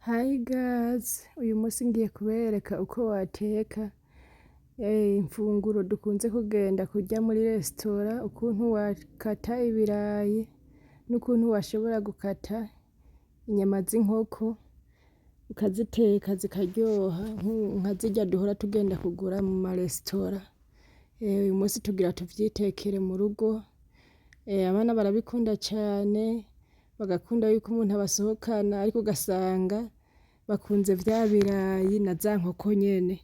Hi guys, uyu munsi ngiye kubereka uko wateka imfunguro dukunze kugenda kurya muri resitora, ukuntu wakata ibirayi n'ukuntu washobora gukata inyama z'inkoko ukaziteka zikaryoha nka zirya duhora tugenda kugura mu maresitora. Uyu munsi tugira tuvyitekere mu rugo, abana barabikunda cane, bagakunda yuko umuntu abasohokana, ariko ugasanga bakunze vya birayi na za nkoko nyene.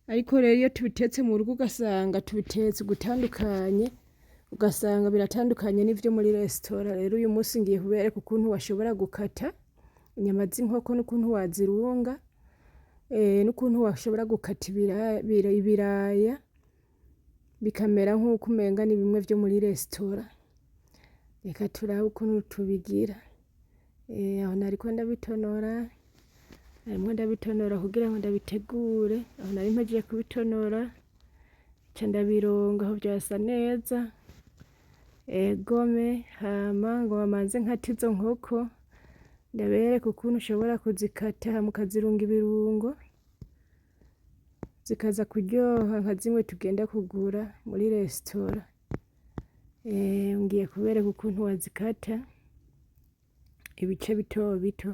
Ariko rero iyo tubitetse mu rugo ugasanga tubitetse ugutandukanye, ugasanga biratandukanye n'ivyo muri resitora. Rero uyu munsi ngiye kubereka ukuntu washobora gukata inyama z'inkoko n'ukuntu wazirunga, n'ukuntu washobora gukata ibiraya bikamera nk'uko umenga ni bimwe vyo muri resitora. Reka turabe ukuntu tubigira. Aho nariko ndabitonora, narimwo ndabitonora kugira ngo ndabitegure, aho nari mpejeje kubitonora, nca ndabironga aho vyasa neza. Egome hama ngo manze nkate izo nkoko, ndabereke ukuntu ushobora kuzikata hama ukazirunga ibirungo, zikaza kuryoha nka zimwe tugenda kugura muri resitora. Ngiye kubereka ukuntu wazikata ibice bito bito,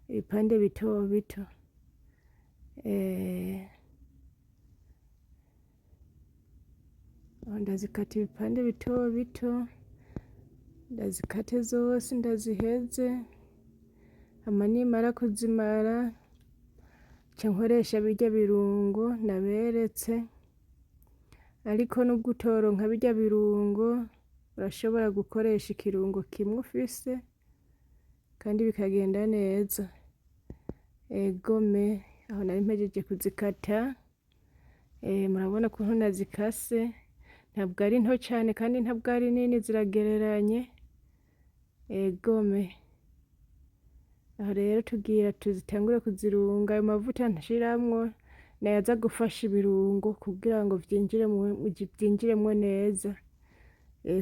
ibipande bito bito. Aho ndazikata ibipande bito bito, ndazikate zose ndaziheze, hama nimara kuzimara nca nkoresha birya birungo naberetse, ariko nubwo utoronka birya birungo urashobora gukoresha ikirungo kimwe ufise kandi bikagenda neza. Egome aho nari mpejeje kuzikata, murabona ukuntu nazikase, ntabwo ari nto cane kandi ntabwo ari nini, ziragereranye. Egome aho rero tugira tuzitangure kuzirunga, ayo mavuta nshiramwo nayaza gufasha ibirungo kugira ngo vyinjiremwo neza,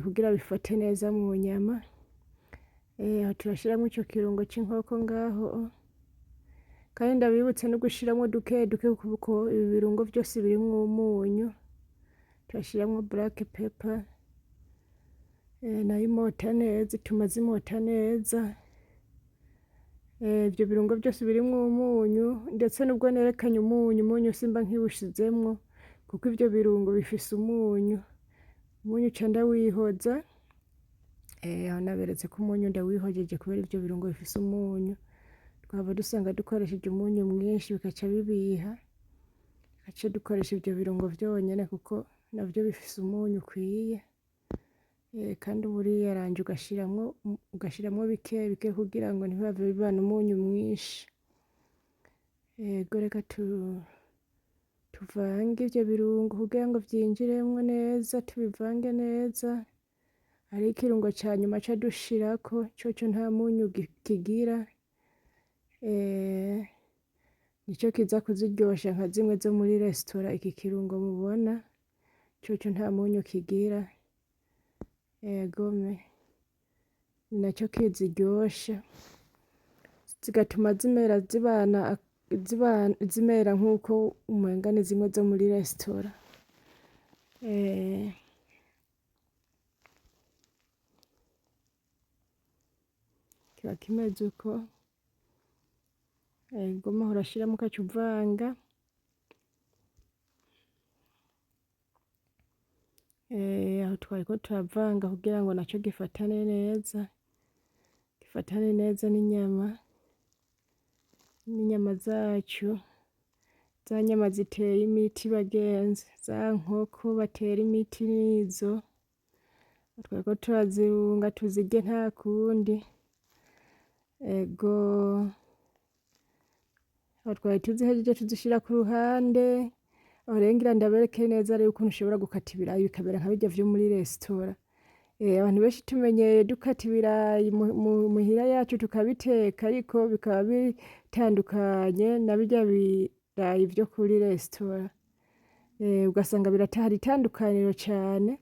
kugira bifate neza mu nyama. Aho turashiramwo ico kirungo c'inkoko ngaho, kandi ndabibutse no gushiramwo duke duke kuko ibi birungo vyose birimwo umunyu. Turashiramwo black pepper, nayo imota neza, ituma zimota neza. Ivyo birungo vyose birimwo umunyu, ndetse nubwo nerekanye umunyu, umunyu simba nkiwushizemwo kuko ivyo birungo bifise umunyu. Umunyu ca ndawihoza, aho naberetse ko umunyu ndawihojeje kubera ivyo birungo bifise umunyu. Twahava dusanga dukoresheje umunyu mwinshi bikaca bibiha, tugaca dukoresha ivyo birungo vyonyene kuko navyo bifise umunyu ukwiye. Kandi uba uriyaranja ugashiramwo bike bike kugira ngo ntibihave bibana umunyu mwinshi. Ego reka tuvange ivyo birungo kugira ngo vyinjiremwo neza, tubivange neza. Hariho ikirungo ca nyuma ca dushirako, coco nta munyu kigira, nico kiza kuziryosha nka zimwe zo muri resitora. Iki kirungo mubona coco nta munyu kigira, egome ni naco kiziryosha, zigatuma zimera zibana zimera nkuko umenga ni zimwe zo muri resitora. Kiba kimeze uko, egome aho urashiramwo ugaca uvanga. Aho twariko turavanga kugira ngo naco gifatane neza, gifatane neza n'inyama zacu, za nyama ziteye imiti bagenzi, za nkoko batera imiti nizo, twariko turazirunga tuzirye nta kundi. Ego aho twari tuzihejeje tuzishira ku ruhande. Aho rero ngira ndabereke neza rero ukuntu ushobora gukata ibirayi bikamera nka birya vyo muri resitora. Abantu benshi tumenyereye dukata ibirayi muhira yacu tukabiteka, ariko bikaba bitandukanye na birya birayi vyo kuri resitora. Ugasanga hari itandukaniro cane,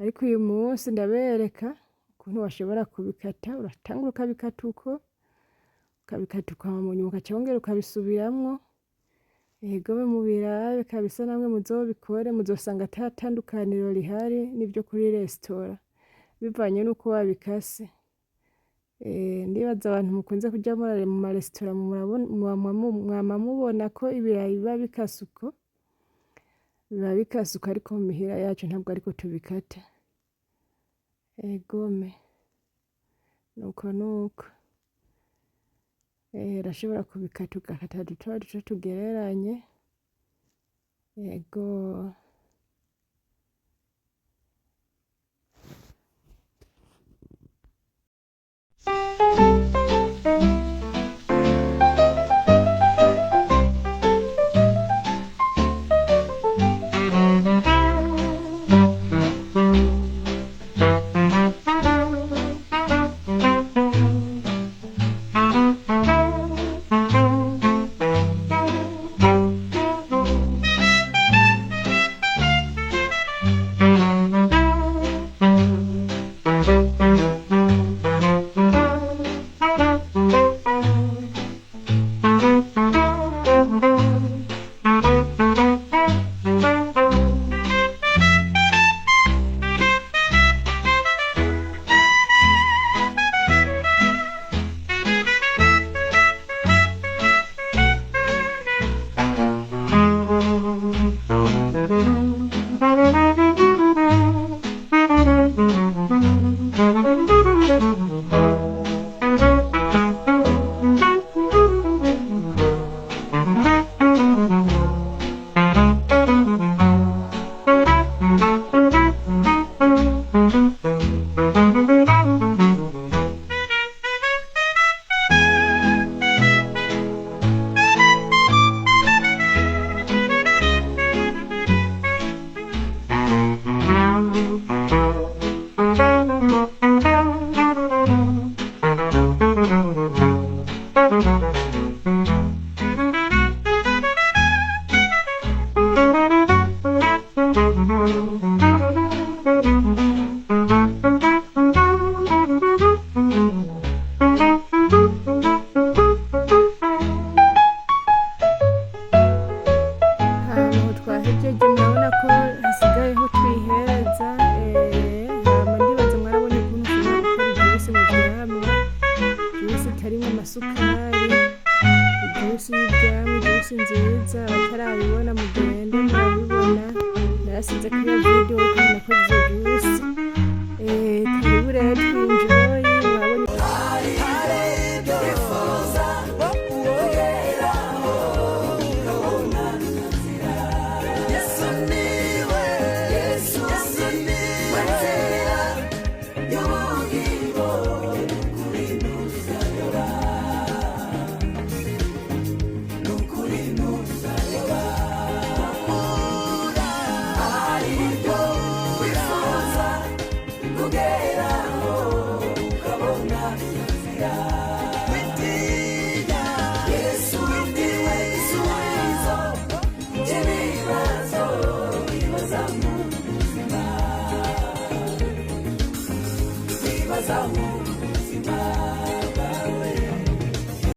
ariko uyu munsi ndabereka ukuntu washobora kubikata. Uratangura ukabikata uko, Ukabikata mu nyuma ugaca wongera ukabisubiramwo. Ego mubirabe kabisa, namwe muzobikore, muzosanga ata tandukaniro rihari n'ivyo kuri resitora, bivanye n'uko wabikase. Ndibaza abantu mukunze kuja mu maresitora mwama mubona ko ibirayi biba bikase uko, biba bikase uko, ariko mu mihira yacu ntabwo ariko tubikata. Egome nuko nuko. Urashobora kubikata, ugakata duto duto tugereranye. Ego. Ahantu twahejeje, murabona ko hasigayeho twihereza. Hama ndibaza mwarabonye ukuntu ushobora gukora ijuice mu vyamwa, juice itarimwo amasukari, ijuice y'ivyamwa, ijuice nziza. Abatarabibona mugende murabibona, narasize kuri iyo video ukuntu nakoze izo juice. Karibu rero twinjoye, murabonye. Yesu niwe, Yesu niwe nzira y'ubugingo, n'ukuri ntuzayoba, n'ukuri ntuzayoba. Humura, hari ibyo wifuza kugeraho, ukabona inzira. Witinya, Yesu niwe gisubizo cy'ibibazo wibaza mu buzima, wibaza mu buzima.